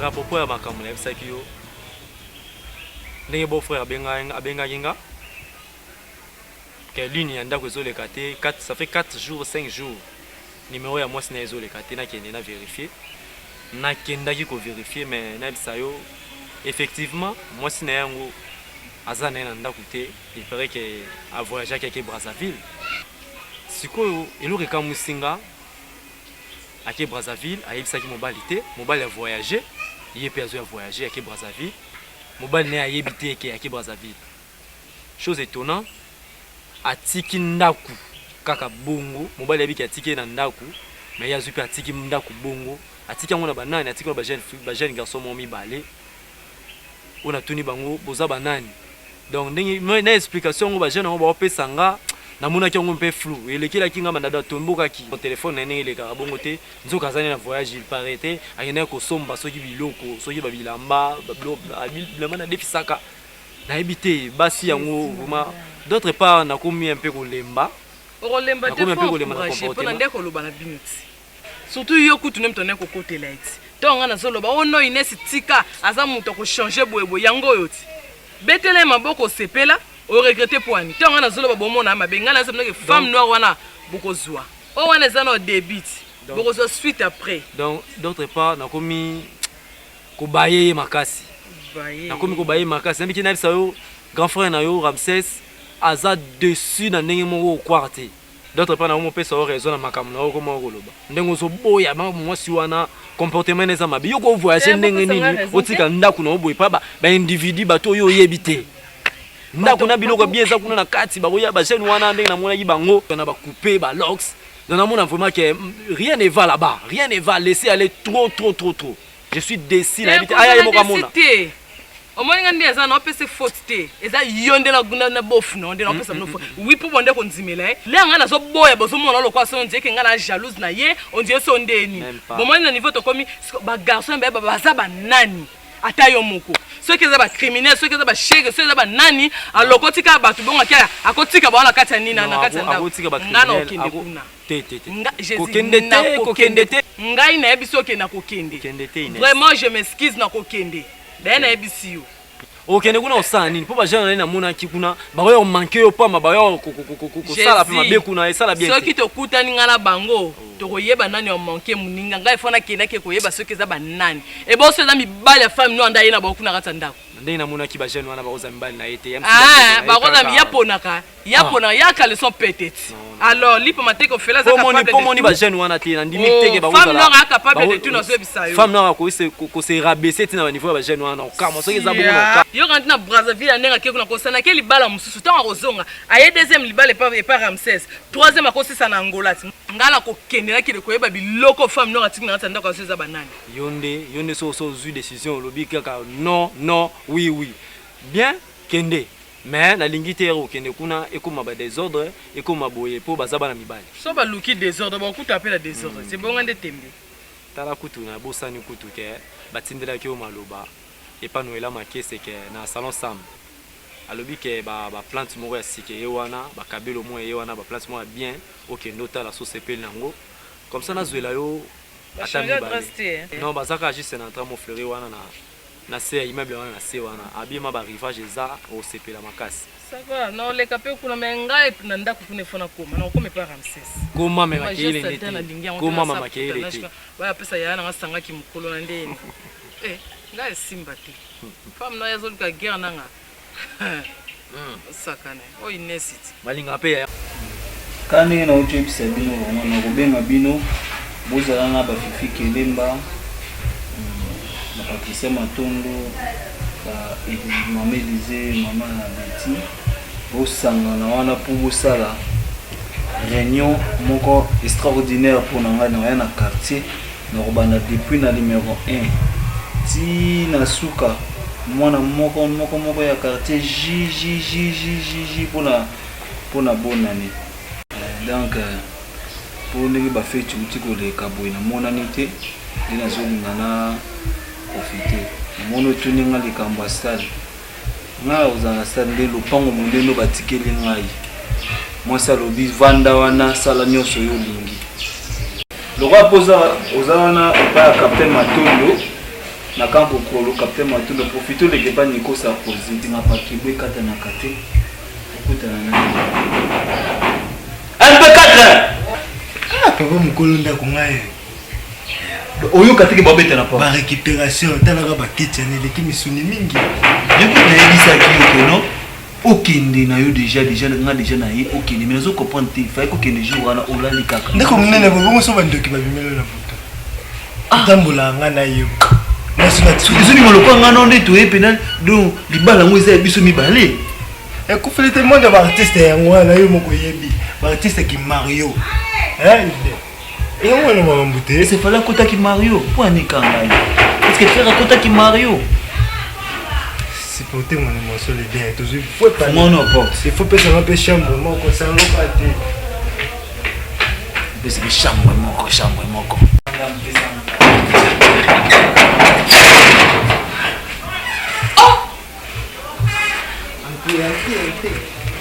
à propos ya makambo nayebisaki yo ndenge beau frère abengaki nga ke ligne ya ndako ezoleka te, 4, ça fait 4 jours, 5 jours numéro ya mwasi na ye ezoleka te. Nakende na vérifier, nakendaki kovérifier, mais nayebisa yo, effectivement mwasi na ye yango aza na ye na ndako te. Il paraît ke avoyageaki, ake Brazzaville. Sikoyo eloko ekamwisi nga, ake Brazzaville, ayebisaki mobali te. Mobali avoyage, ye mpe azoya voyage, ake Brazzaville, mobali na ye ayebi te eke ake Brazzaville. Chose étonnant, atiki ndako kaka bongo. Mobali ayebiki atiki ye na ndako, mais ye azwi mpe atiki ndako bongo. Atiki yango na banani? Atiki yango bajeune garçon moko mibale oyo natuni bango: "Boza banani?" Donc ndenge na explication yango bajeune yango baopesa nga, namonaki yango mpe flou, elekelaki nga. Bandado atombokaki telefone na ye ndenge elekaka bongo te. Nzoka aza nde na voyage. Il paraît te akendaki kosomba soki biloko, soki babilamba, bilamba nadefisaka, nayebi te. Basi yango vraiment, d'autre part nakomi mpe kolemba. Okolemba te, mpona nde koloba na bino ti, surtout yo kutu nde moto ane kokotela ye ti. Ntongo nga nazoloba o no Inesi, tika, aza moto akochange boyeboye yango oyo ti betela ye maboko, osepela, oregretter po ani? Ntongo nga nazoloba, bomona mabe ngai nazomonake femme noire wana bokozwa oyo wana eza na début ti, bokozwa suite après. Donc d'autre part nakomi kobaye ye makasi, nakomi kobaye ye makasi. Nayebiki, nayebisa yo, grand frère na yo Ramses aza dessus na ndenge moko okware te. D'autre part nakomopesa yo raison na makambo na yo koma koloba ndenge ozoboya mwasi wana, comportement eza mabe. Yo kovoyage ndenge nini otika ndako na yo boye pa baindividu, bato oyo oyebi te? Ndako na biloko bien eza kuna na kati. Bakoya bajeune wana, ndenge namonaki bango na bacoupe balocks, donc namona vraiment que rien ne va là-bas, rien ne va. Laisser aller trop, trop, trop, trop, je suis déçu. Nayebi te, aya ye moko amona. Te, omoni nga nde eza na opesa faute te, eza yo nde na bofu na nde naopesa bino faute. Oui, mpo bonde kondimela ye le nga nazoboya, bozomona lokola so ondie ke nga na jalouse na ye, ondie so ndeni. Bomoni na niveau tokomi, bagarçon bayeba baza banani. Ata yo moko, soki eza bacriminel, soki eza bashege, soki eza banani, alokoti kaka bato bongo, akia akotika bango na kati ya nini, na kati ya ndako. Nga na okende kuna. Kokende te, kokende te. Ngai nayebi soki okende, nakokende. Vraiment, je m'excuse, nakokende. Daye nayebisi yo. Okende kuna osala nini? Mpo bajeune nani namonaki kuna bakoya komanquer yo pamba, bakoya kosala mpe mabe kuna, esala bien. Soki tokutani ngai na bango, tokoyeba nani amanquer moninga. Ngai fo nakendaki koyeba soki eza banani. Eboso eza mibali ya femme noire nde aye na bango kuna kati ya ndako. Ndenge namonaki bajeune wana, bakozala mibali na ye te. Bakozala ya ponaka ya pona ya caleçon peut-être. Alors lipa mateke ofela. Aza po moni bajeune wana te, nandimi teke. Femme noire a capable de tout, nazoyebisa yo. Femme noire akoki kose rabaisser ntina baniveau ya bajeune wana, okama soki eza bongo na Yo kandi na Brazzaville ya ndenge ake kuna kosana, ake libala mosusu, ntango akozonga aye deuxième libala epa Ramses, troisième akosisa na Angola. Ti ngai nakokende, nakende koyeba biloko femme noire atiki na kati ya ndako azo eza banani. Yo nde, yo nde so ozwi décision, olobi kaka non, non, oui, oui, bien, kende. Mais nalingi te okende kuna ekóma badésordre, ekóma boye, mpo baza bana mibali. So baluki désordre, bakokuta mpe na désordre. C'est bonga nde tembe. Tala kutu, nabosani kutu ke batindelaki yo maloba epa Noela Makese ke na salon Sam alobi ke baplante moko ya sika ye wana, bakabelo moko ye wana, baplante moko ya bien. Okende otala so sepeli nango, comme ça nazwela yo ata mibale. Non, baza kaka juste na entrée Mont-Fleury wana, na se ya immeuble wana, na se wana abima barivage, eza osepela makasi. Ça va, naoleka mpe kuna. Me ngai na ndako kuna efo nakoma, nakokoma epa Ramses. Koma me makeyele nde te, koma ma makeyele te. Baya apesa yaya nanga sangaki mokolo na ndeni. Ngai esimba te, femme na azoluka guerre nanga osakana oyo Inesi ti. Balinga mpe yaya. Kaka ndenge nauti oyebisa bino, vraiment nakobenga bino, bozala na bafifi Kelemba, na Patricia Matondo, ba mama Elise, mama na Beti, bosangana wana mpo bosala réunion moko extraordinaire mpo na ngai. Nakoya na quartier, nakobanda depuis na numéro 1 ti na suka, mwana moko moko moko ya quartier j j j j j j mpona bonane. Donc mpo ndenge bafeti uti koleka boye, namonani te, nde nazolinga na profite. Namoni otuni nga likambo ya stade. Ngai kozala na stade nde lopango mondeno batikeli ngai. Mwasi alobi: "Vanda wana, sala nyonso oyo olingi." Lokola mpo oza wana epai ya capitaine Matondo. Na camp Kokolo, Capitaine Matondo, profite oleka epa Nico Sarkozy. Nga pakebo ekatanaka te, okutana na MP4! Ah, papa mokolo ndako ngai. Oyoka te ke babeta na porte. Ba récupération, talaka ba kiti yana eleki misuni mingi. Yo kutu nayebisaki yo ke non okende na yo deja deja nga deja na ye okende mais nazo comprendre te fallait kokende jour wana olali kaka. Ndako monene boye bongo so bandoki babimelo na butu. Otambola nga na yo. Ezobima lokola nga na nde toye mpena donc libala yango eza ya biso mibale. Ekufeli te monde ya baartiste yango wana yo moko oyebi baartiste ki Mario. Yango wana makambo te. Ese fallait akotaki Mario mpo anika ngai. Parce que frère akotaki Mario. Supporter mon émotion les bien tozwi fue pa. Mwana porte. Il faut pesa nga mpe chambre moko saloka te. Pesa mpe chambre moko chambre moko.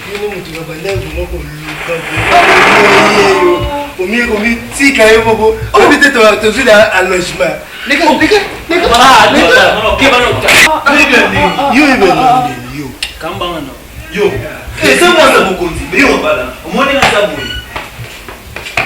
Bino moto na banda vraiment koluka yeyo omi omitika yo moko oyebi te tozwi na allogement yo ebelande yo yo eza mwana mokonzi yo omoni nga eza boye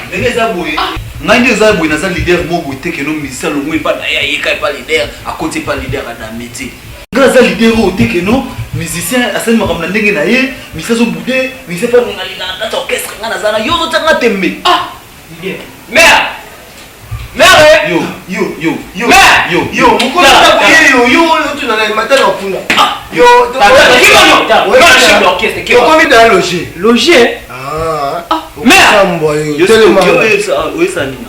ndenge eza boye ngai nde eza boye naza leader mo boye te keno musicien alongwe epa na ye ayeka epa leader akoti epa leader adamiti Nga aza leader oyo te que non musicien asali makambo na ndenge na ye musicien azo boude musicien pe alinga linga na kati ya orchestre nga naza na yo ozo tia nga tembe ah leader mère mère yo yo yo yo mère yo yo mokolo ndako ye yo yo otuna na matala kuna ah yo tokomi dans loger loger ah mère yo telema oyesa nini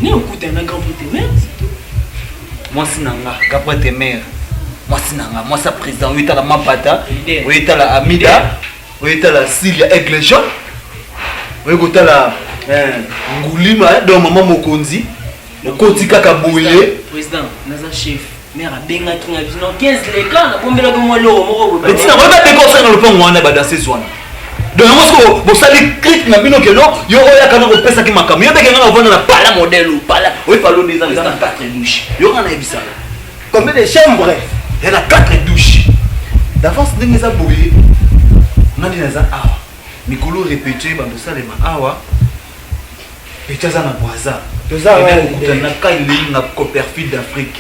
Nini okutana na grand prêtre mère mwasi na nga grand prêtre mère mwasi na nga mwasi ya président oyo etala mapata oyo etala amida oyo etala silia aigle jaune oyo kotala eh, ngulima eh, donc mama mokonzi okoti kaka boye président naza chef mère abengaki nga biso 15 leka nabombelaki mwa eloko moko boye ntina koyeba te kosala na lopango wana badanseuse wana donc yango soko bosali clique na bino keno yo oyaka na kopesaki makambo yo beke nga na ovanda na pala modèle pala oyi palo nde eza na 4 douche yo nga nayebisaka combien de chambre ya na 4 douche d'avance ndenge eza boye nga nde naza awa mikolo répété bando osalema awa Petit aza na Brazza. Toza wana kokutana na Kylie na Copperfield d'Afrique.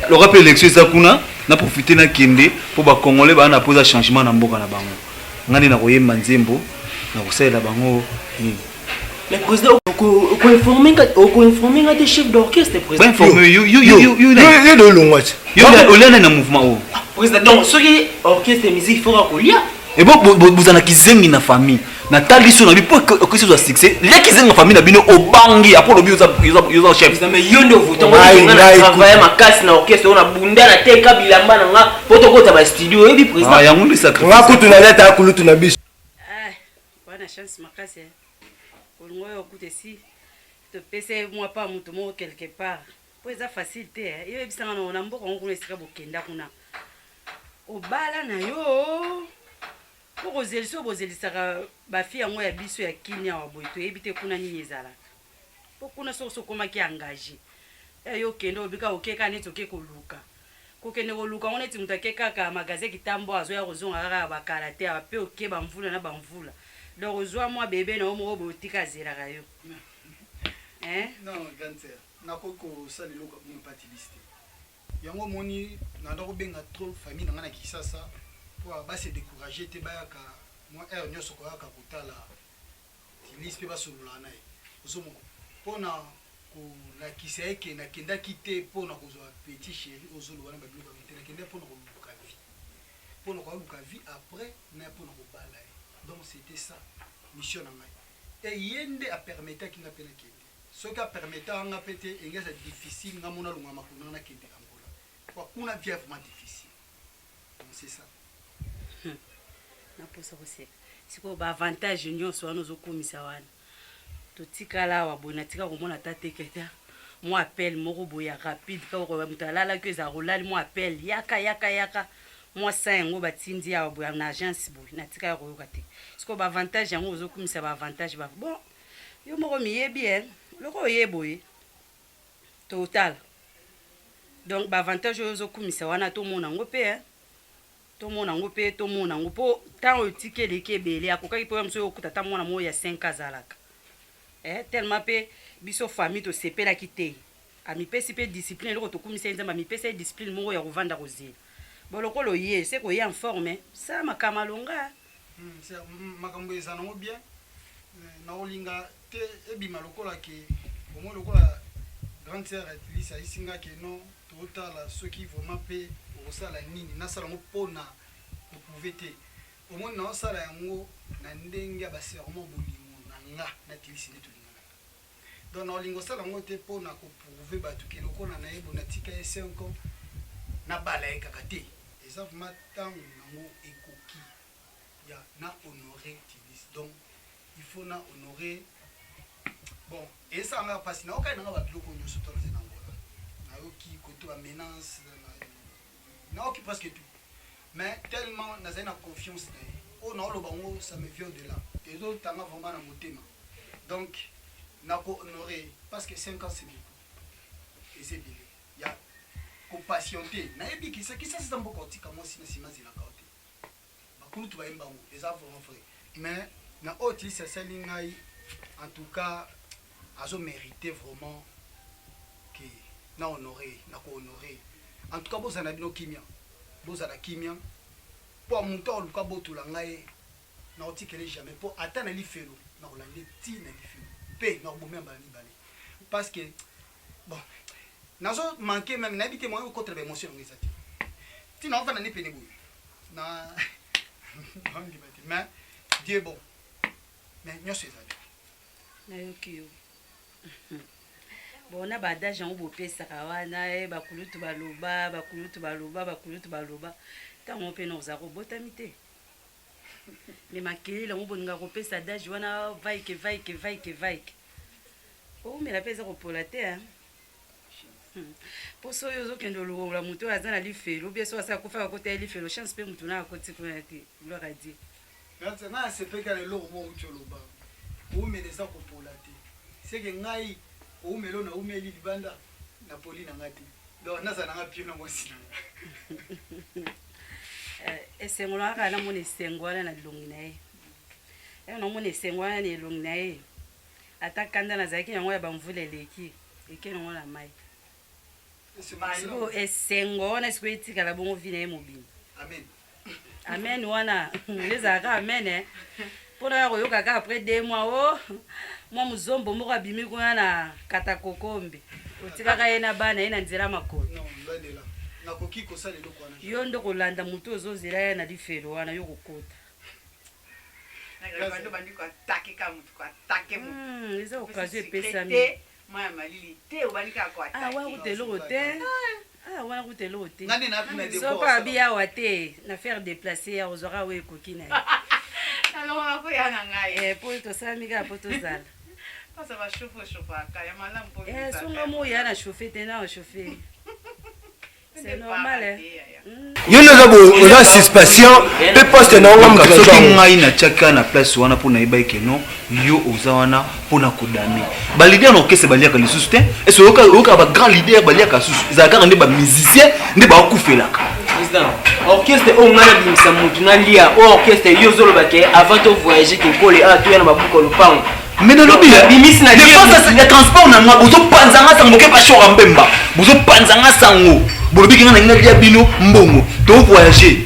Loka pe élection eza kuna na profiter na kende po ba congolais ba na poza changement na mboka na bango. Nga nde nakoyemba nzembo na kosalela bango nini. Mais président, okoinforme nga te chef d'orchestre président. Ba informe yo yo yo yo yo yo longwa ti. Yo olia na mouvement oyo. Président donc soki orchestre musique faut kolia. Ebo boza na kizengi na famille. Na tali so na bi po okisi ozwa succès. Lia kizengi na famille na bino obangi apo lobi oza oza chef. Mais yo nde ovuta nga na travailler makasi na orchestre ona bunda na teka bilamba na nga po tokota ba studio oyebi président. Ah yango nde sacrifice. Nga kutu na leta kulutu na biso. Ah, wana chance makasi. Kolingo oyo kutu esi topesa ye mwa pa moto moko quelque part po eza facile te eh. Yo oyebisanga na na mboka yango kuna esika bokenda kuna obala na yo po kozelisa oyo bozelisaka bafi yango ya biso ya kini awa boye toyebi te kuna nini ezalaka po kuna soki sokomaki engage eh, yo okende obika oke kaka neti oke koluka kokende koluka yango neti moto ake kaka magasin kitambo azoya kozonga kaka bakala te awa pe oke bamvula na bamvula donc ozwa mwa bebe na yo moko boye otika azelaka yo eh? Non, grande sœur, nakoki kosala eloko ya bongo epa Tilisi te. Yango omoni nanda kobenga trop famille na ngai na Kisasa po ba se decourager te bayaka mwa heure nionso koyaka kotala Tilisi pe basololaka na ye. Ozomona? Pona kolakisa ye ke nakendaki te pona kozwa petit cheri oyo ozoloba na ba biloko ya boye te, nakendaki pona koluka vie. Pona koluka vie après naya pona kobala ye. Donc c'etait ça mission na ngai. Et ye nde a permettaki nga pe nakende. Soki a permettaka nga pe te elingi ezala difficile nga moko nalongola makolo nanga nakende Angola. Po kuna vie eza vraiment difficile. Donc c'est ça. Hum na posa koseka sikoyo ba avantage nionso wana ozokumisa wana totikala awa boye natika komona ata teketa mwa appel moko boye ya rapide kaka moto alalaki ezala kolali mwa appel yaka yaka yaka mwa sa yango batindi awa boye na agence boye natika ya koyoka te sikoyo ba avantage yango ozokumisa ba avantage ba bon yo moko miyebi eh loko oye boye totala. Donc baavantage oyo ozokumisa wana, tomona yango mpe, eh. Tomona yango mpe, tomona yango mpo ntango otiki eleki ebele. Akokaki mpo ya mosu oyo okuta ata mwana moko ya 5 azalaka, eh, tellement mpe biso famille tosepelaki te. Amipesi mpe discipline, eloko tokumisa ye Nzambe, amipesi ye discipline moko ya kovanda kozela. Bon, lokola oye se koya en forme, sala makambo alonga. Makambo eza nango bien. Nakolinga te ebima lokola ke omoi lokola grande sœur Lisa ayisi nga ke non, totala soki vraiment mpe okosala nini. Nasala yango mpona koprouver te. Omoni, naosala yango na ndenge ya baserment bolingo na nga na Tilisi nde tolinganaka. Donc naolinga osala yango te mpona koprouver bato ke lokola na ye bo natika ye 5 ans, nabala ye kaka te. Eza vraiment ntango nango ekoki ya na honorer Tilisi. Donc il faut na honorer. Bon, esalanga mpasi, naokai nanga babiloko nyonso to naza na Angola, nayoki kote bamenace, nayoki presque tout, mais tellement nazali na confiance na ye, oyo naoloba yango, ça me vient de là, ezotanga vraiment na motema. Donc nako honorer parce que 5 ans, c'est beaucoup, eza ebele ya kopatienter. Nayebi kisa kisasa eza mboka otika mwasi na nsima azelaka yo te. Bakulutu bayemba yango, eza vraiment vrai. Mais na oyo Tilisi asali ngai, en tout cas azomérite vraiment ke na honorer, na kohonorer. En tout cas bozala na bino kimia, bozala kimia, mpo moto aoluka botola ngai, nakotikele jamais, mpo ata na lifelo nakolanda ti na lifelo mpe nakobomia mbala mibale, parce que bon, nazo manquer même, nayebi te moyen okotela baémotion yango eza te. Ntina ofanda nde pene boye na naondima te, mais Dieu est bon, mais nyonso eza bien. Nayoki yo. Bon, na baadage yango bopesaka wana, bakulutu baloba, bakulutu baloba, bakulutu baloba, ntango mpe na ozala kobotami te, me makelele yango bolinga kopesa adage wana, vaike vaike vaike vaike, oumela mpe eza kopola te. Mposo oyo ozokende olukola moto oyo aza na lifelo, obie so asa akufaka kota ye lifelo, chance mpe motu na akoti kuna te. Gloire à Dieu. Ngai nasepeka na eloko moko uti oloba, koumela eza kopola te. Seke ngai koumela oyo naumeli libanda, napoli na ngai te. Donc nazala nanga pio na mwasi na nga. Esengo na kaka namona esengo wana na elongi na ye, namona esengo wana na elongi na ye. Ata kanda nazalaki yango ya bamvula eleki, eke nango na mai. Sikoyo esengo wana sikoyo etikala bongo vie na ye mobimba. Amen. Amen wana ezalaka amen mpona ya koyoka kaka après 2 mois o mwa mozombo moko abimi kuna na katakokombe, otikaka ye na bana ye na nzela makolo. Non, loin de là, nakoki kosala eloko wana. Yo nde kolanda motu ozozela ye na lifelo wana, yo kokota. Bandi koattaquer kaka motu, koattaquer motu. Eza occasion epesami. Mai ya malili te, obandi kaka koattaquer. Wana kuta eloko te, wana kuta eloko te. Soko abi awa te na faire déplacer ya ozwaka oyo ekoki na ye. Nalongola koya na ngai. Po tosalami kaka po tozala. Mpasa bachauffe chauffaka ya malamu mpo songa moi ya na chauffe te, na chauffe, c'est normal. Yo nde oza suspension mpe poste na onga moto. Soki ngai natiaka na place wana mpo nayeba eke non, yo oza wana mpona kodame baleader na orchestre, baliaka lisusu te. Ese oyokaka bagrand leader baliaka susu? Ezala kaka nde bamusicien nde bakufelaka. Président, orchestre oyo ngai nabimisa motu nalia oyo orchestre, yo ozoloba ke avant to voyage kinkole awa, toya na babuka lopango. Mais nalobi bimisi na dépense ya transport na nga, bozopanzanga sango boke bashora mbemba, bozopanzanga sango, bolobiki nga na ngai nalia bino mbongo to voyage,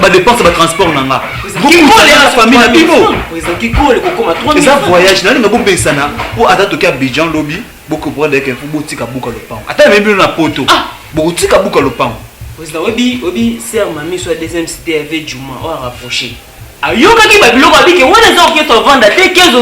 badépense ya batransport na nga, bokuana famille na bino. Kikole kokoma. Eza voyage, nalinga bombesana mpo ata toki Abidjan lobi, bocomprendre eke fo botika buka lopango. Ata mebi bino na poto, bokotika buka lopango. Président, oyebi sœur mami so ya deuxième cité ave Juma oyo arapproché, ayokaki babiloko, abike wana eza orchestre ovanda te, 15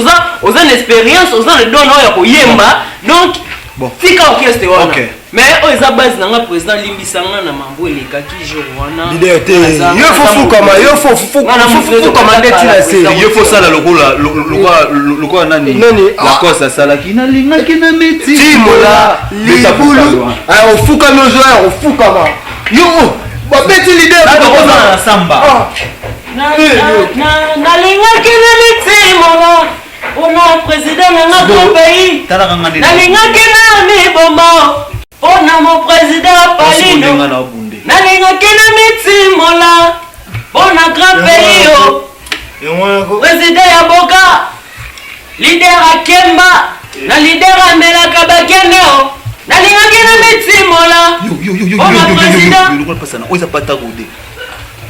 oza na expérience, oza na don oyo ya koyemba, donc Bon. tika orchestre wana. Ok. Mais oyo eza base na nga. Président, limbisa nga na mambo elekaki jour wana. Leader te, yo fo fukama, yo fo fukama nde ntina se. Yo fo sala lokola nani? Nani? Lacoste asalaki, nalingaki na meti. Timola libulu, ofukami, ozoya kofukama, yo babeti leader. Ozala na samba. Nalingaki na mitimola ona président nanga to pays. Talaka nga nde. Nalingaki na miboma. Mpo na mon président Palino nalingaki na mitimola mpo na grand pays yo président ya boka leader akemba na leader amelaka bakende o nalingaki na mitimola mpo na président oyo eza pata rode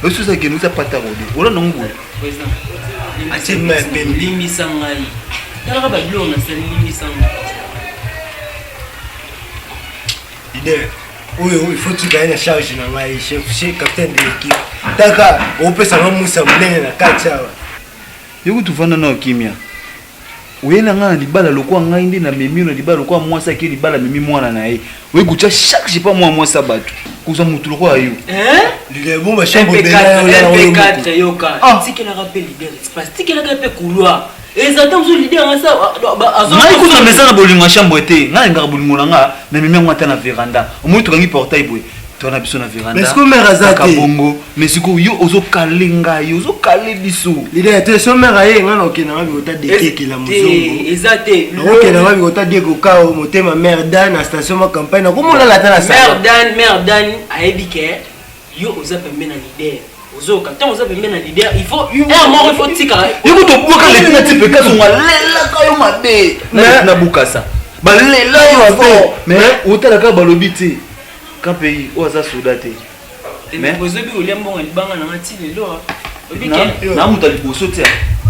oyo eza kende eza pata rode olanda ngo boye limbisa ngai talaka babiloko nasali limbisa ngai Leader oyo il faut tika ye na charge na ngai chef chef capitaine de l'équipe taka opesa nga musa monene na kati awa yo kutu vanda nao kimia oye na ngai na libala lokola ngai nde namemi yo na libala lokola mwasi ake libala amemi mwana na ye oye kotya charge pa mwana mwasi ya bato kozwa motu lokola yo leader bon ba chambre mp4 yoka tikelaka mpe leader espace tikelaka mpe couloir eza ta mosusu leader anga sa ngai kutu na mesa na bolingo ya chambre te ngai nalingaka bolingo na nga namemi yango ata na veranda omoni tokangi portail boye toa na biso na veranda bongo mais sikoyo yo ozokale ngai ozokale biso leader te so mare aye ngai nakokenda nga bikota dekekela mozongo eza te nakokenda nga bikota dekokao motema mare dan na station ma campagne nakomonala ata na mare dan mare dan ayebi ke yo oza pembe na leader ozoyoka ntango oza pembe na leader il faut heure moko il faut tikala yo kutu obwaka leki na tipe kasongo alelaka yo mabe na bukasa balela yo mabe mais otalaka balobi te ka pays oyo aza soda te ozobi kolia mbongo ya libanga nanga ti lelo na moto ya liboso te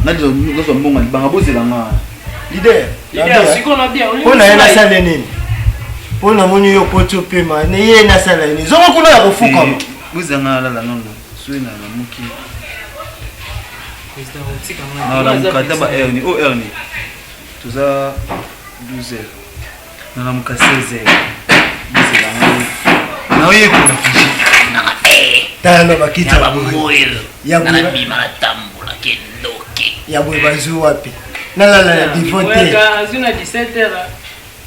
nazwa mbongo ya libanga bozela nga leader mpo na ye nasala nini mpo namoni yo okoti opema ye nasala nini zongo kuna ya kofukama bozanga nalala nano soki nalamuki nalamuka ata ba heure ni o heure ni toza 12 heures nalamuka 16 heures bozela ngai naoyekola tala na bakiti ya boye bazwi wapi nalala na divo te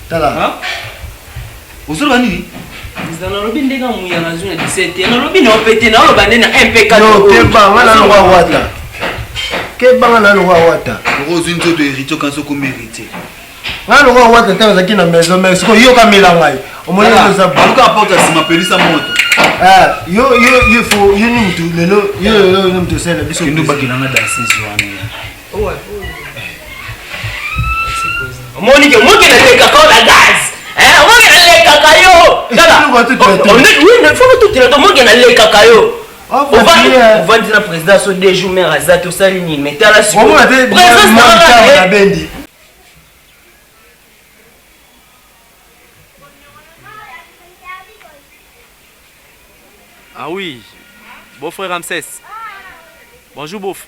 tala ozoloba nini nalobi ndenge muyaka azwi na 17 nalobi na yo mpe te naoloba nde na mpk kebanga na lokwa wata kebanga na lokwa wata ozwi nzoto héritier okanisi okomi héritier nga lokwa wata ntango azalaki na maison mare sikoyo yokamela ngai omoni ozabaluka porte ya nsima pelisa moto ah, yo yo yo fo yo ni mutu lelo yo lelo ni mutu osalela biso kende obakela nga danseuse wana omoni ke moke nalekaka yo na gaz omoke nalekaka yo tala tutela to moke nalekaka yo ovandi na président so deux jours mare aza te osali nini mais tala sikoyo Ah oui, beau-frère Ramsès. Bonjour beauf.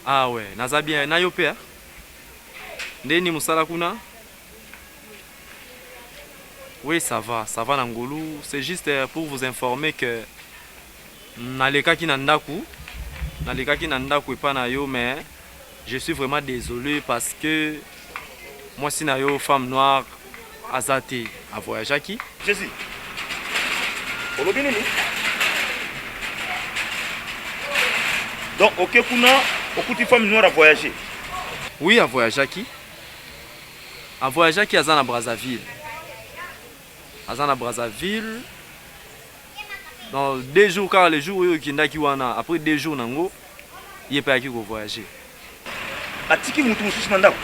Ah ouais, naza bien, na yo pe hein? Ndeni musala kuna? Oui, ça va, ça va na ngolu. C'est juste euh, pour vous informer que nalekaki na ndaku, nalekaki na ndaku epa na yo mais je suis vraiment désolé parce que mwasi na yo femme noire aza te, a voyageaki. Jésus. Olobi nini? Donc oke kuna okuti femme noire a voyager. Oui, a voyageaki. A voyageaki aza na Brazzaville. Aza na Brazzaville. Dans deux jours kaka le jour oyo okendaki wana après deux jours nango ye pe ayaki ko voyager. Atiki mutu mosusu na ndako?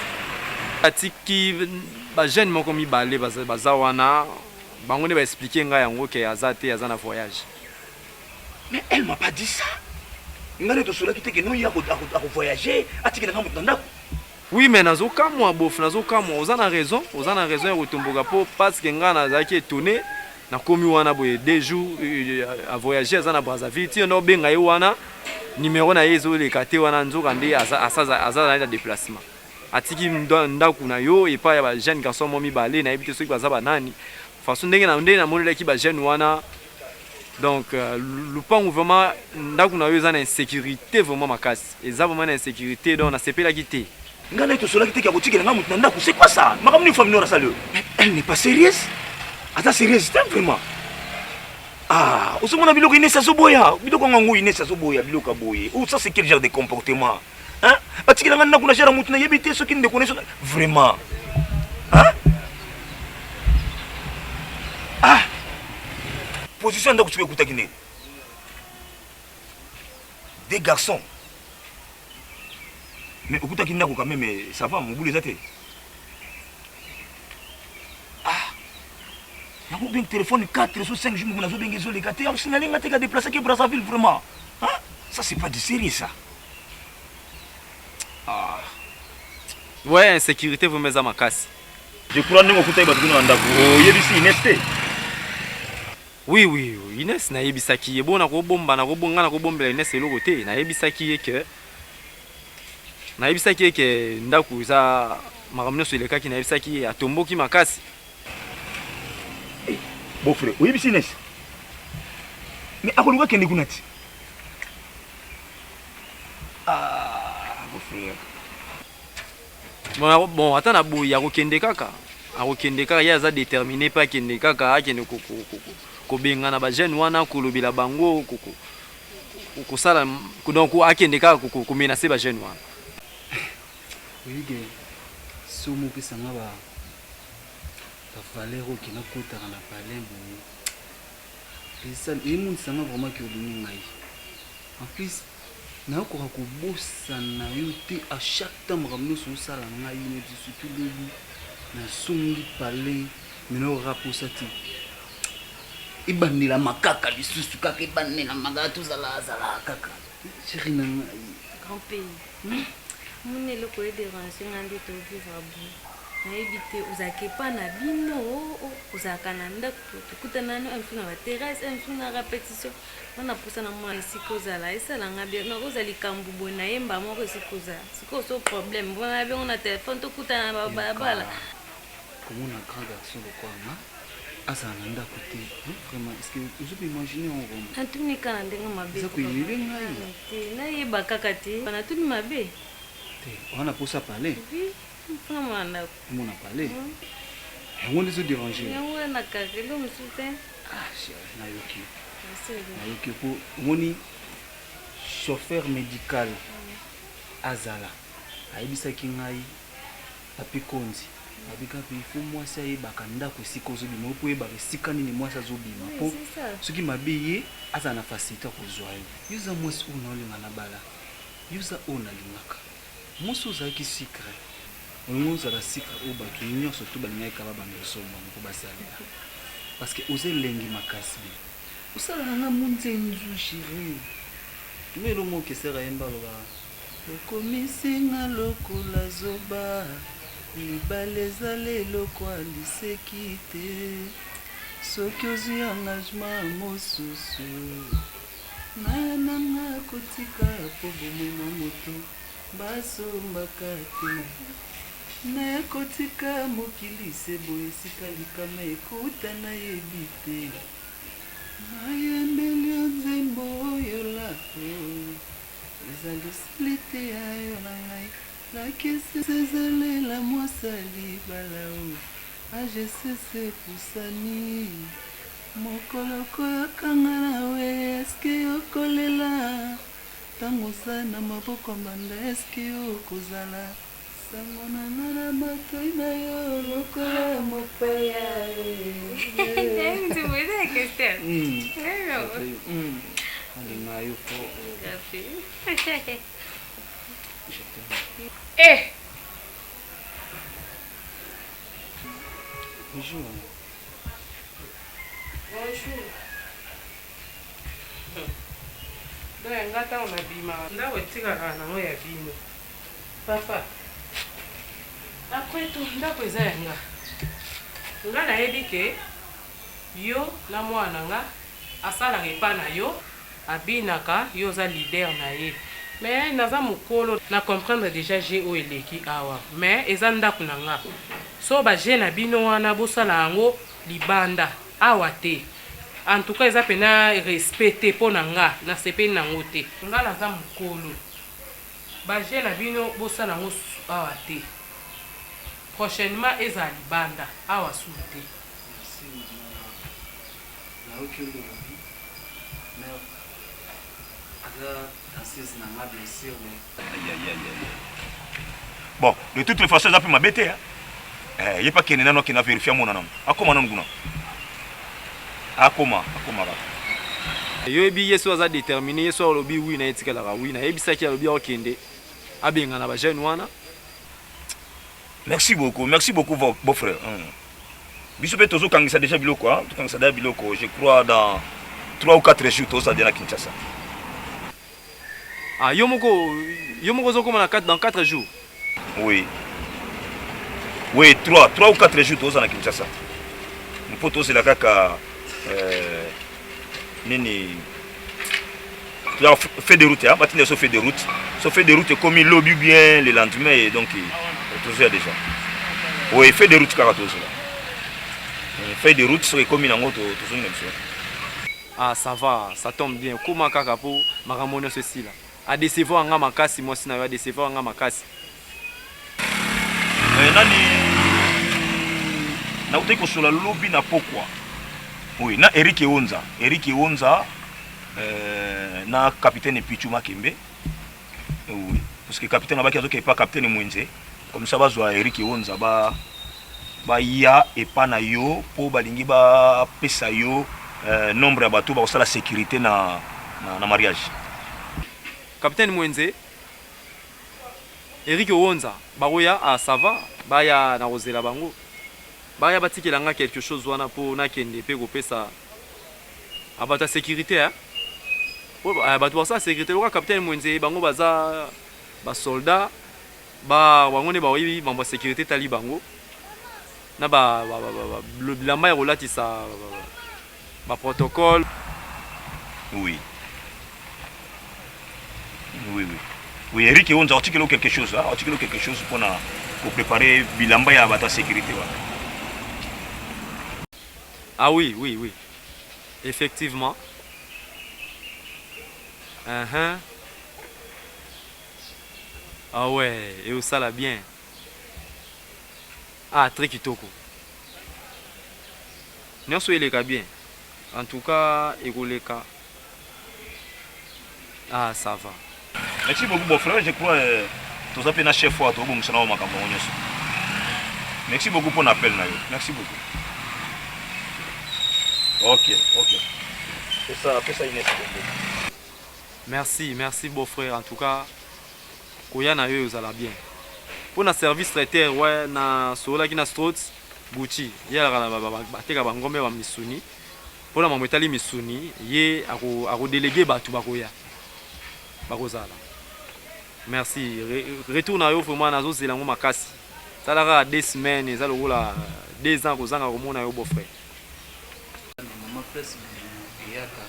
Atiki ba jeunes moko mibale baza wana bango nde ba expliquer ngai yango ke aza te aza na voyage. Mais elle m'a pas dit ça. Ngai nde tosolaki te ke non ye ako voyager atikela ngai moto na ndako. Oui mais nazo kamwa bof nazo kamwa oza na raison oza na raison ya kotomboka po parce que ngai nazalaki etonne nakomi wana boye deux jours euh, a voyager aza na Brazzaville ti ndo benga ye wana numero na ye ezoleka te wana nzoka nde aza aza aza na déplacement atiki ndako na yo epai ya ba jeune garçon mo mibale nayebi te soki baza banani façon ndenge na ndenge namonelaki ba jeune wana donc euh, lupangu vraiment ndako na yo eza na insécurité vraiment makasi eza vraiment na insécurité donc nasepelaki te ngai naye tosolaki te ke akotikela ngai moto na ndako c'est quoi ça makambo nini famille asali oyo mais elle n'est pas sérieuse aza sérieuse te vraiment ah ozomona biloko inesi azoboya biloko yango yango inesi azoboya biloko ya boye oh ça c'est quel genre de comportement hein batikela ngai ndako na gere moto nayebi te soki ndeko na vraiment hein? Position ya ndako sikoyo ekutaki ndenge Des garçons. Mais okutaki ndako quand même, ça va, mobulu eza te. Ah. Yango bengi téléphone 4 ou 5 jours nazo bengi ezoleka te. Signalé nga te ka déplacer ke Brazzaville vraiment. Hein? Ça c'est pas du sérieux ça. Ah. Ouais, insécurité vraiment eza makasi. Je crois ndenge okutaki bato kuna na ndako oyebisi Ines te? Oui oui Ines nayebisaki ye bo nakobomba nga nakobombela Ines eloko te nayebisaki ye que nayebisaki ye que ndako eza makambo nyonso elekaki nayebisaki ye atomboki makasi. Eh, beau frère oyebisi Ines mais akoluka kende kuna ti ah beau frère Bon, bon ata na boyi akokende kaka akokende kaka ye aza déterminé mpe akende kaka akende kobengana ba jeune wana kolobela bango kosala donc akende kaka komenace ba jeune wana. Oyebi ke somo opesa nga ba ba valeur oyo ke nakotaka na palais boye emonisa nga vraiment ke olingi ngai en plus Nakoka kobosana yo te à chaque temps makambo nionso osala ngai neti surtout lobi nazongi palais mais nayoka kaka posa te ebandelama kaka lisusu kaka ebandelama kaka tozala zala kaka chérie na ngai. Grand pays omoni eloko e derange nga nde to vivre boye nayebi te ozalaka epa na bino ozalaka na ndako tokutana no un jour na ba terrasse un jour na repetition Nga na posa na mona esika ozala esala nga bien nakoza likambu boye na yemba moko esika oza sikoyo so problème bona na bengo na telefone tokutana na balabala. Komona grand garçon lokola nga azala na ndako te vraiment est ce que ozo ko imaginer yango vraiment? Natuni kaka na ndenge mabe Eza ko humilier ngai. Te nayeba kaka te natuni mabe. Te oza na posa palais? Oui mpo namona ndako. Omona palais? Yango nde ezo deranger yo? Yango wana kaka eloko mosusu te. Ah chérie nayoki yo. Nayoki yo po omoni chauffeur medical azala ayebisaki ngai papi konzi abi kaka il faut mwasi ayebaka ndako esika ozobima yo po oyebaka esika nini mwasi azobima po soki mabe ye azala na facilité ya kozwa yo. Yo oza mwasi oyo naolinga nabala yo oza oyo nalingaka mwasi oyo ozalaki sucre olingi ozala sucre oyo batu nionso tout balingaki kaka babanda kosomba yango po basalela parce que oza elengi makasi be osalaka nga munzenzu cherie omoni eloko moko kester ayemba alobaka okomisi nga lokola zoba libala ezala eloko ya liseki te soki ozwi engagement mosusu naya na nga kotika po bomoi mwa moto Basombaka te. Naya kotika mokili se boye esika likama ekouta nayebi te. Nayembeli yo nzembo oyo lako ezali salite ya yo na ngai lakisi ezalela mwasi ya libala o age esese epusani mokolo koyokanga na we eske okolela Tango oza na maboko ya mbanda est-ce que okozala sango na nga na matoyi na yo lokola mopaya Nalinga yo fort. Je t'aime. Eh! Bonjour. Bonjour. Donc nga tango na bimaka ndako etikalaka nango ya bino papa après tout ndako eza ya nga nga nayebi ke yo na mwana na nga asalaka epa na yo abinaka yo oza leader na ye mais naza mukolo na comprendre dejà jeu oyo eleki awa mais eza ndako na nga so ba jeu na bino wana bosala yango libanda awa te en tout cas eza pena respect te pona nga na sepeli na ngo te. Nga naza mukolo ba jeux na bino bosala ngo susu awa te prochainement ezala libanda awa suu te. Merci maman nayoki yo nde olobi mère aza danseuse na nga bien sur mais. Aïe Bon, de toutes les façons eza pe mabe te hein. Eh, ye pa kende nanu akende a verifier amona nanu. Akoma nanu kuna. Akoma, akoma kaka. Yo yebi ye so aza determine ye so alobi oui na etikalaka oui nayebisaki alobi akokende abengana ba jeune wana. Merci beaucoup, merci beaucoup beau frère. Hum. Biso pe tozo kangisa déjà biloko hein, tokangisa déjà biloko, je crois dans 3 ou 4 jours toza déjà na Kinshasa. Ah yo moko yo moko ozokoma na 4 dans 4 jours. Oui. Oui, 3 3 ou 4 jours toza na Kinshasa. Mpo tozela kaka euh, nini fait de route hein, batinda so fait de route. So fait de route ekomi lobi bien le lendemain et donc tozoya déjà. Oui, fait de route kaka tozela. Fait de route soki ekomi nango tozongi na biso. Ah ça va, ça tombe bien koma kaka po makambo nionso esila. A decevoir nga makasi mwasi na yo a decevoir nga makasi. Eh, nani nautaki kosola lobi na pokwa oui na Eric Eonza Eric Eonza euh, na capitaine Pichu Makembe oui parce que capitaine abaki azoki epa capitaine Mwenze comme ça bazwa Eric Eonza ba baya epa na yo po balingi bapesa yo euh, nombre ya bato bakosala sécurité na, na, na mariage. Capitaine Mwenze, Eric Owonza bakoya ah ça va baya nakozela bango baya batikela nga quelque chose wana po nakende pe kopesa ah, bato ya sécurité hein? Po, ah, bato bakosala sécurité lokola capitaine Mwenze bango baza ba soldats Ba bango nde bayebi mambo ya securite etali bango na ba bilamba ya kolatisa ba protocole. Oui. Oui, oui. Oui, Eric Eonza, article quelque chose, hein, article quelque chose pour na pour préparer bilamba ya bata sécurité wana. Ah oui, oui, oui. Effectivement. Uh -huh. Ah ouais, eosala bien. Ah, très kitoko. Nyonso eleka bien. En tout cas, ekoleka. Ah, ça va. Merci beaucoup beau frère, je crois euh, toza pe na chef wa tobongisa na makambo yango nyonso. Merci beaucoup pour l'appel na yo. Merci beaucoup. OK, OK. Pesa pesa Inès Bongo. Merci merci beau frère en tout cas koya na yo ezala bien pona service traiteur ouais na sololaki na Strotz Gucci ye alaka na bateka ba ngombe ba misuni pona mambo etali misuni ye ako ako delegue batu bakoya bakozala merci retour na yo vraiment nazozela yango makasi tala kaka deux semaines eza lokola deux ans kozanga komona yo beau frère. Maman place bolingo eyaka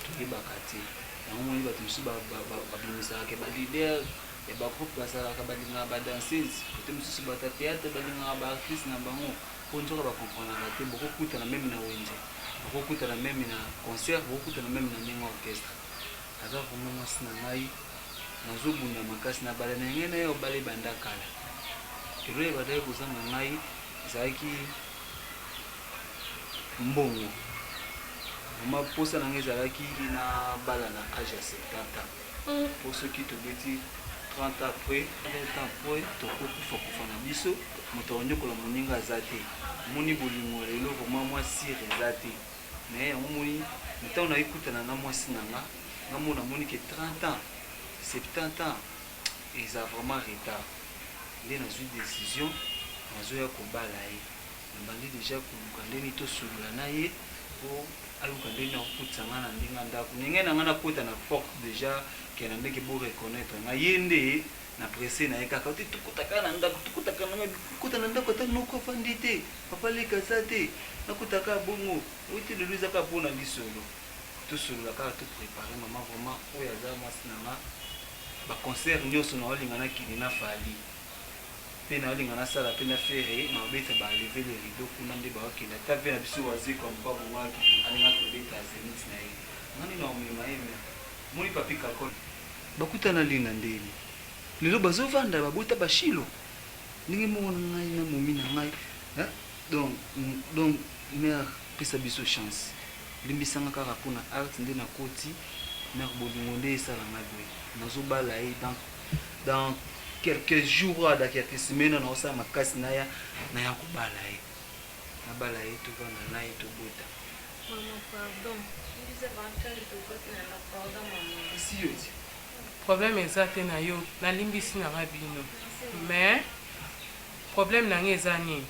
toyebaka te yango omoni bato mosusu babimisaka ke ba leader ya ba groupe bazalaka balingaka ba danseuse kote mosusu bato ya theatre balingaka ba actrice na bango po nzoka ba comprenaka te bokokutana meme na wenze bokokutana meme na concert bokokutana meme na ndenge orchestre aza vraiment mwasi na ngai nazobunda makasi na bala na ngai na ye obala ebanda kala eloko ebandaki kozanga ngai ezalaki mbongo vraiment posa na nga ezalaki na bala na age ya 70 ans po soki tobeti 30 ans après 20 ans après tokokufa kufa na biso moto akonyokola moninga aza te omoni bolingo ya lelo vraiment mwa sire eza te mais yango omoni ntango nayi kutana na mwasi na nga nga mona moni ke 30 ans 70 ans eza vraiment retard nde nazwi decision nazoya kobala ye Nabandi dejà koluka ndenge nini tosolola na ye po aluka ndenge nini akokotisa nga na ndenge ya ndaku. Ndenge na nga nakota na porte dejà ke na ndenge bo reconnaitre nga ye nde na presse na ye kaka te tokota kaka na ndaku tokota kaka na kota na ndaku ata noko afandi te papa leki aza te nakota kaka bongo oyo te lelo eza kaka po na lisolo tosolola kaka to prepare mama vraiment oyo aza mwasi na nga ba concert nionso naolinga nakende na Fally Pe naolinga nasala pe na ferre naobeta ba leve le rideau kuna nde baokende ata vie na biso wazekwa mopabo ngaki alinga kobeta zenith na ye nga nde naomema ye mais omoni papy kakol bakutana lina ndeni lelo bazovanda babota ba shilo ndenge moko na ngai na momi na ngai donc donc mère pesa biso chance limbisa nga kaka pona art nde nakoti mère bolingo nde esala ngai boye nazobala ye donc dans quelques jours dans quelques semaines naosala makasi naya naya kobala ye nabala ye tovanda na ye tobota. Problème eza te na yo nalimbisi na nga bino mais problème na nga eza nini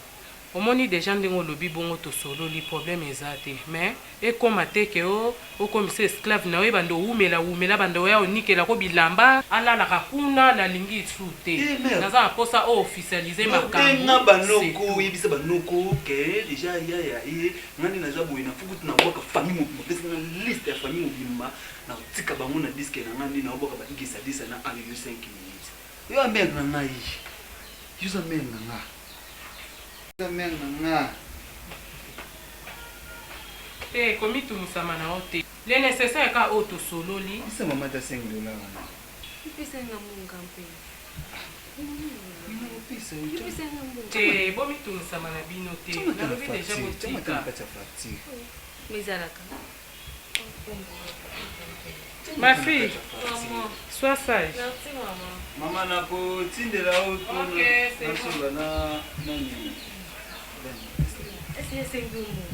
omoni dejà ndenge olobi bongo tosololi problème eza te mais ekoma te ke o okomisa esclave na yo ebanda owumela wumela banda oya onikela ko bilamba alalaka kuna nalingi lisusu te Eh, mère. naza na posa o officialise Benga makambu c'est banoko tout. yebisa banoko ke deja yaya ye nga nde naza boye na fukuti na bwaka famille mobimba pesa nga liste ya famille mobimba na kotika bango na diske na nga nde na obwaka baigisa disa na alelo 5 minutes yo amere na ngai yo oza mere na nga oza mere na nga Te komitumisama na yo te le necessaire kaka oyo tosololi. Pesa mama ata 5 dollars wana. Pesa nga mbongo mpe. Pesa nga mbongo. Te bomitumisama na bino te nalobi deja botika. kati ya facture. Ezalaka. Ma fille, sois sage. Merci maman. Mama nakotindela yo Ok, c'est bon. nasomba na nani Est-ce que c'est mbongo?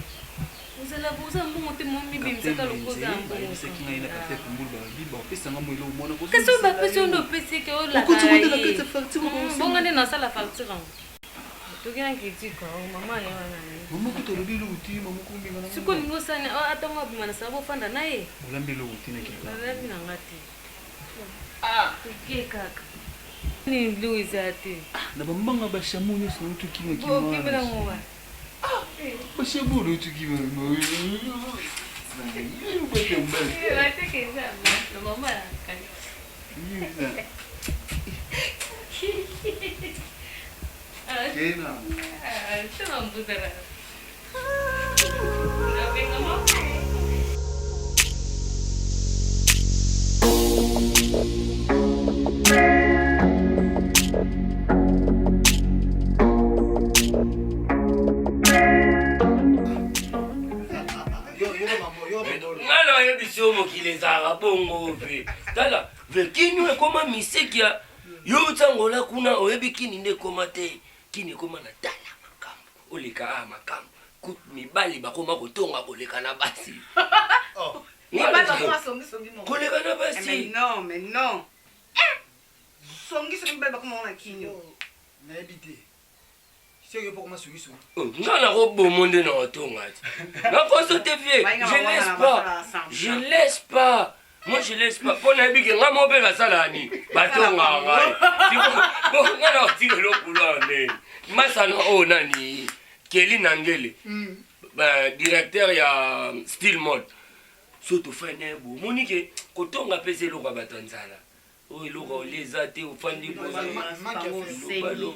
Ozala boza mbongo te momibimisaka lokoza bayebisaki ngai na kapte kumbulu balobi bapesanga mo eloko mwana kasi oyo bapesi yo nde opesi ke Okoti ngo nde na kati ya facture, olakaka bongo nde nasala facture yango toki na critique mama ye wana mama kuta olobi eloko te mama kombinga na sikoyo olingi osani atango abima na sala bofanda na ye olambi eloko te na kika nalambi na nga te tokie kaka nini biloko eza te na bambanga bashamo nyonso nautukima bokimela ngo wa bashamo nautukima bateke eza na mama akani Kena. Toma mbuzala. Nabenga mama. Nga nayebisi yo mokili ezalaka bongo ve tala ve kini oyo ekoma misiki ya yo ntangola kuna oyebi kini nde ekoma te kini ekoma na tala makambo oleka a makambo mibali bakoma kotonga koleka na basi Mibali bakoma songisongi moko. Koleka na basi. Eh, mais non, mais non. Eh! Songisongi mibali bakoma ngo na kinyo. Nayebi te. Soki yo mpo koma songisongi. Nga nakobomo nde na kotonga ti nakoso te vie Bainga je bawangana laisse pas basala ensemble. je laisse pas moi je laisse pas mpo nayebi ke nga moko mpe nasala nini batongaka ngai Siko, bo, nga na kotika elokulu awa ndeni masana oyo nani keli nangele ba directeur ya style mode so tofandi na ye boye omoni ke kotonga mpe eza eloko ya bato ya nzala oyo eloko olie eza te ofandi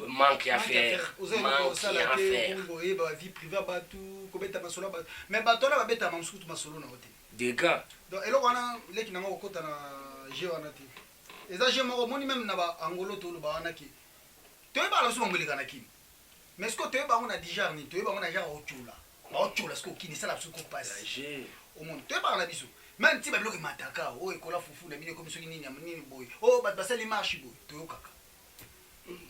manque ya faire Oza eloko manque osala ya te, faire oyeba ba vie privée ya bato, kobeta masolo ya bato. Mais bato wana babetaka mosusu kutu masolo na yo te. Dega. Donc eloko wana leki nango kokota na jeu wana te. Eza jeu moko omoni meme na ba Angolo toloba wana ke toyebaka na biso bango eleka na kini. Mais sikoyo toyeba yango na genre nini? Toyeba yango na genre otyola. Baotyola sikoyo kini esala biso ko pasi. Omoni toyebaka na biso. Meme ti ba biloko emataka oyo ekola fufu na bino ekomi soki nini ya nini boye. Oyo bato basali marche boye toyokaka.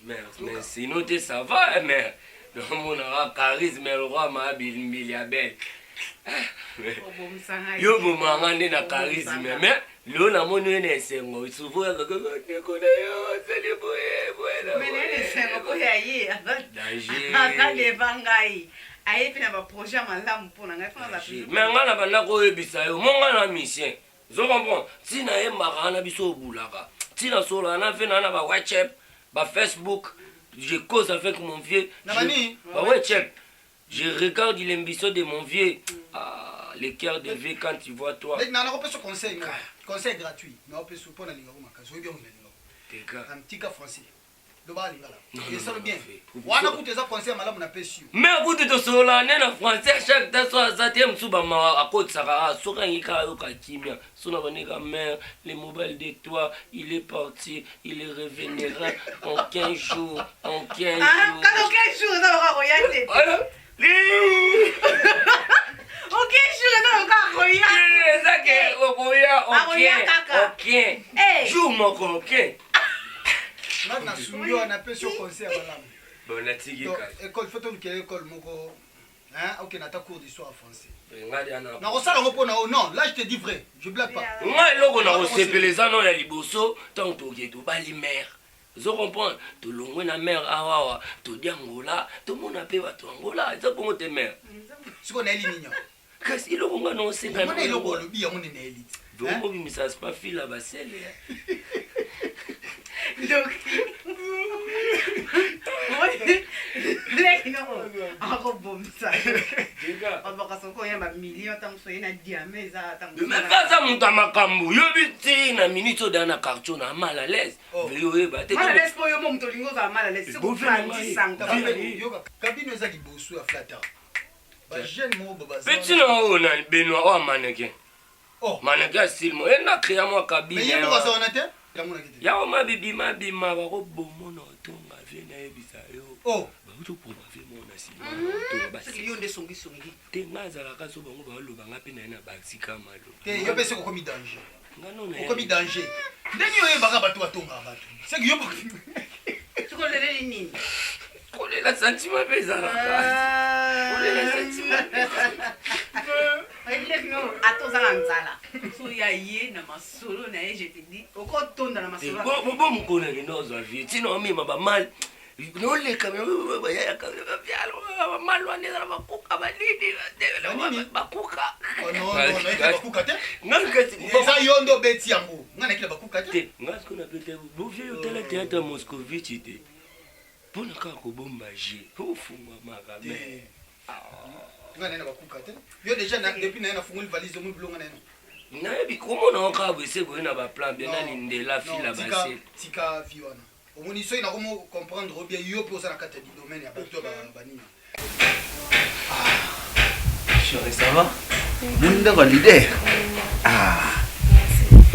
Mais, mais sinon te ça va hein, mais namonaka charisme ya roi mabimbili ya belle yo bomanga nde na charisme mais lelo namoni yo na esengo souvent oyaka kaka ndeko na yo asali boye boye na Mais naye na esengo mpo ya ye Danger. aza deva ngai aye mpe na baprojet ya malamu mpo na ngai mpo naza toujours mais nga na banda koyebisa yo mo nga na misien ozo comprendre ntina yembaka wana biso obulaka ntina solaka na ve na na ba whatsapp ba facebook je cause avec mon vieux Na bani? ba whatsapp je regarde l'émission de mon vieux ah, le cœur de vieux quand tu vois toi Leki na nakopesa conseil moko. Conseil gratuit. Nakopesa mpo nalingako makasi. Oyebi yango nalingako. Teka. Tika français. Loba lingala. Non, non, Esalo non, bien. non, Wana kutu eza conseil malamu napesi yo. me kutu tosolola nde na français chaque temps so aza te mosusu bamawa akotisaka a soki angi kaka ayoka kimia so na bandeka mare le mobile de toi il est parti il reviendra en 15 jours en 15 Ah, jours kaka 15 jours eza lokola koya te o 15 jours eza lokola koya eza ke okoya Akoya kaka. ok jour moko ok Nga nasungi yo napesi yo conseil ya malamu. bon natiki Donc kaka école faut tolukela école moko. Hein, okende ata cours d'histoire ya français. Nakosala yango mpo na yo. Non, là je te dis vrai, je blague pas. Nga eloko nakosepela eza nao ya liboso ntango toke tobali mare ozo comprendre tolongwe na mare awawa todi angola tomona mpe bato angola eza bongo te mare sikoyo nayeli nini kasi eloko nga naosenga eloko olobi yango nde nayeli Bongo bimisa spa fila basele. Leki noko akobomisa abaka soki oya bamillion ntango soye na diame eza ntango aza moto ya makambo yobi ti na minute oyo daa na quartier na mal à l'aise oh. veli oyeba te mal à l'aise mpo yo mo moto olingi ozala mal à l'aise sokopandisango kabino eza liboso ya flata bajeune moko mpe ntina oyo nani benoit oyo amaneke Oh. Maneke asili mo ena créa mwa cabine. Mais ye moko aza wana te? Namonaki te. Yango mabibima bima bakobomo na otonga vie nayebisa yo. Oh. Bauti okoma vie moko na nsima otonga basi. Yo nde songi songi. Te nga azalaka so bango baloba nga mpe naye na basika maloba. Te yo mpe soki okomi danger. Nga no na Okomi danger. Ndenge yo oyebaka bato batongaka bato. Seki yo Soki oleleli nini? Kolela sentiment mpe ezalaka. Kolela sentiment mpe ezalaka. Ata oza na nzala so ya ye na masolo na ye je te dis okotonda na masolo bobo mokolo nakende ozwa vie ntina omema bamali noleka bamali wana ezala bakuka banini bakuka eza yo nde obeti yango ngai nakila bakuka te ngai sikoyo nabeta bovie otala théâtre ya moscovitch te mpo na kaka kobomba je ofungwamaka me Nga naye na bakuka te. Yo déjà na depuis naye na fungoli valise omoni bilonga naye. Nayebi komona yo kaka boye se boye na ba plan bien nani ndela fila base. Tika vie wana. Omoni soki nakomo comprendre yo bien yo pe oza na kati ya domaine ya bato ya banini. Ah, chérie, ça va? Moni ndako ya leader. Ah.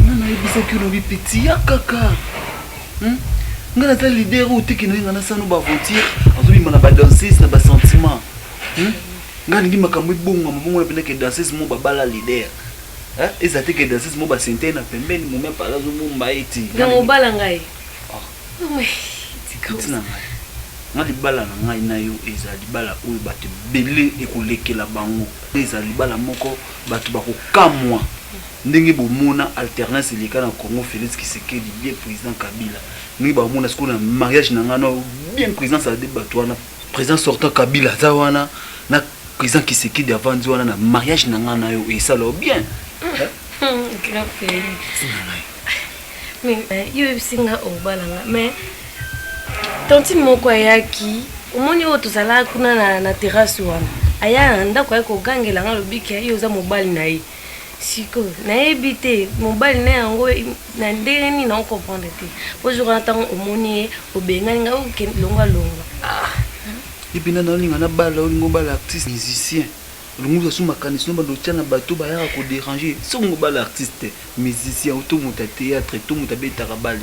Nga nayebisaki olobi petit ya kaka. Hmm? Nga naza leader oyo teke naye nga nasano ba aventure azobima na ba danseuse na ba sentiment. Hmm? Nga nalingi makambo ebongwama bongo na penda ke danseuse mo babala leader. Hein? Eza te ke danseuse mo basente na pembeni momi apala azobomba ye ti. Donc obala ngai. Oh. Petit na ngai. Nga libala na ngai na yo eza libala oyo bato ebele ekolekela bango. Eza libala moko bato bakokamwa. Ndenge bomona alternance eleka na Congo Felix Kisekedi bien president Kabila ndenge bakomona sikoyo na mariage na ngai na bien president Sade bato wana president sortant Kabila aza wana na president Kisekedi avandi wana na mariage na ngai na yo esala yo bien Grand pays. Mais euh, yo oyebisi nga obala nga mais tantine moko ayaki omoni oyo tozalaka kuna na, na terrasse wana aya na ndako aye kogangela nga alobi ke yo oza mobali na ye Sikoyo nayebi te mobali na yango na ndenge nini nao comprendre te po jour wana ntango omoni ye obengani ngai okende longwa longwa. Ah. Epi nani olinga na bala olinga obala artiste musicien olingi ozwa su makanisi no banda otya na bato bayaka koderange soki olingi obala artiste musicien to moto ya théâtre to moto abetaka bale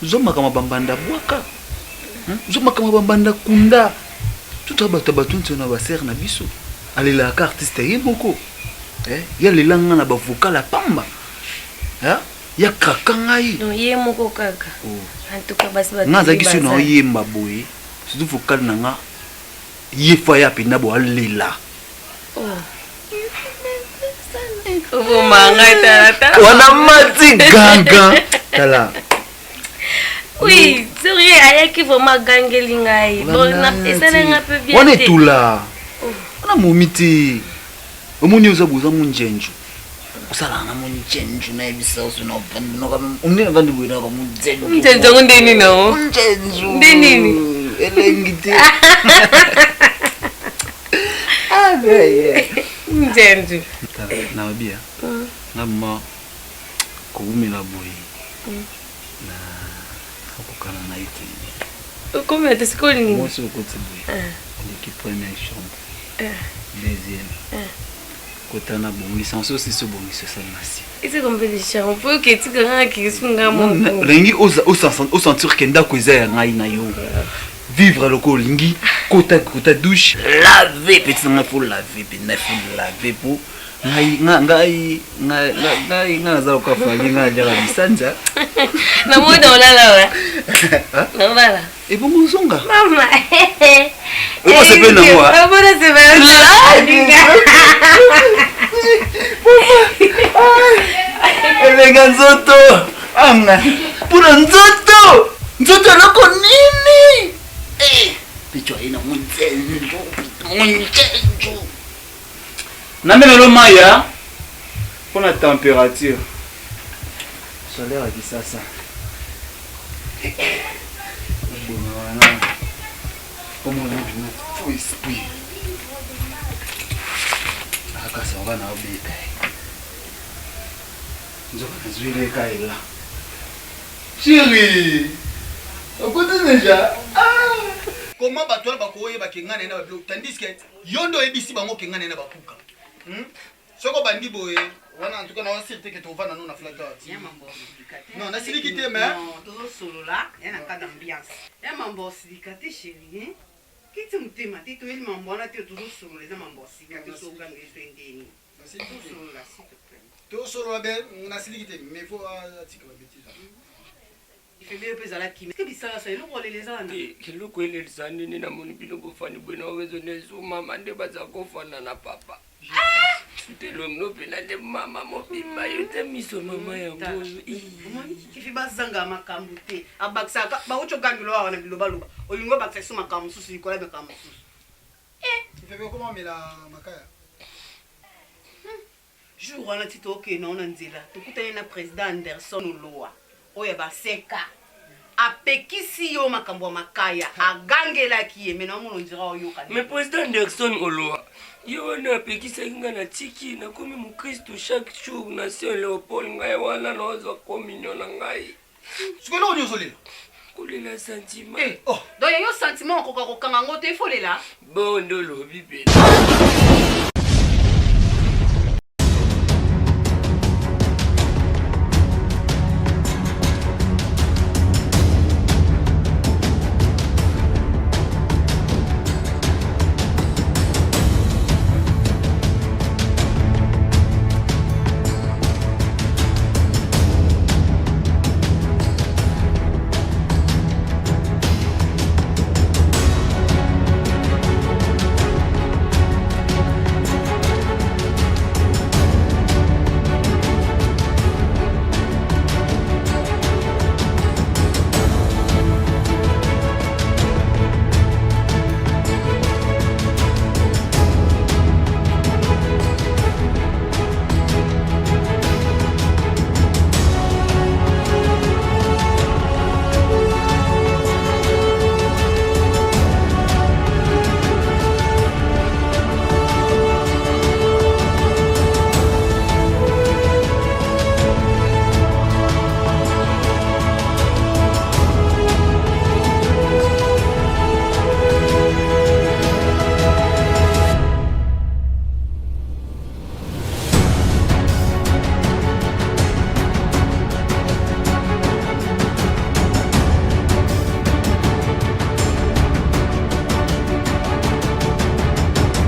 zwa makambo ya bambanda bwaka zwa makambo ya bambanda kunda tuta bato ya bato nso na basere na biso alelaka artiste ye moko Eh, ya lela nga na ba vocal ya pamba. Eh, ya kraka ngai. Donc ye moko kaka. Oh. En tout cas basi ba Nga azalaki soki na oyemba boye, surtout vocal na nga ye fa ya penda bo alela. Oh. Oboma ngai tala tala. Wana mati ganga. Tala. Oui, sérieux ayaki vraiment agangeli ngai. Bon, esala nga pe bien. Wana etula. Oh. Wana momi te. Omoni oza boza munjenju. Osalaka na munjenju nayebisa oso na ovandi noka onde navandi boye noka munjenju. Munjenju yango nde nini yango? Munjenju. Nde nini? Elengi te. Ah, Munjenju. Na babia. Na ma kowumela boye. Na okokana na ye te. Okomela te sikoyo nini? Mwasi okoti boye. Oleki première chambre. Deuxième. Kota na bongisa nso osisi obongisa osali na si. Eza combien de chambre? Po oketika nga nakisu nga moko. Olingi osentir ke ndako eza ya ngai na yo. Vivre lokola olingi kota kota douche lave petit na ngai faut lave mpenza faut lave po. Ngai ngai ngai ngai ngai naza lokola Fally ngai naliaka bisanza. Namoni olala wa. Olala. Ebongo ozonga. Mama. Oyo osepeli na ngo. Omona sepeli. Elenga nzoto. Anga. Puna nzoto. Nzoto eloko nini? Eh, picho ina munzenju, munzenju. Namela lo mayi ah pona temperature. Chaleur ya Kisasa. Eboma wana. Omona bino faux esprit. Akasa wana obeta. Nzoka nazwi leka ela. Chérie, okoti deja? Ah! Comment bato wana bakoyeba ke ngai na ye na babiloko tandis que Yo nde oyebisi bango ke nga naye na ba kuka. Hum? Soki obandi boye wana en tout cas na wasili te ke tovanda no na flat awa ti. Non, nasiliki te mais Non, tozosolola ya na cas d'ambiance. Ya mambo osilika te chérie. Kiti motema te toyeli mambo wana te tozosolola eza mambo osika te soganga ezo endeni. Tosolola s'il te plaît. Tosolola be nasiliki te mais faut atika ba bêtises. Ifebe yo pe zala kimia. Est-ce que bisala sa eloko olela eza wana? Te eloko elelisa nini namoni bino bofandi boye na obezo nesu mama nde baza kofanda na papa telongi no mpena nde mama mobimba yo te miso mama yango oyo omoni kifi bazanga makambo te abakisaka bauti ogangelo awa na bilobaloba olingi obakisa lisusu makambo mosusu likolo ya makambo mosusu Ifebe okoma omela makaya. Jour wana ti tokende na nzela tokutani na president Anderson Oloa oyo ya ba CK apekisi yo makambo ya makaya agangelaki ye mais naomona ondira oyoka Mais president Anderson Oloa ye wana apekisaki ngai na tiki nakomi mokristu chaque jour na Saint Leopold ngai wana naozwa communion na ngai. Sikoyo eloko nini ozolela? Kolela sentiment. Eh, oh. Donc yo sentiment okoka kokanga yango te, il faut lela. Bon nde olobi mpenza.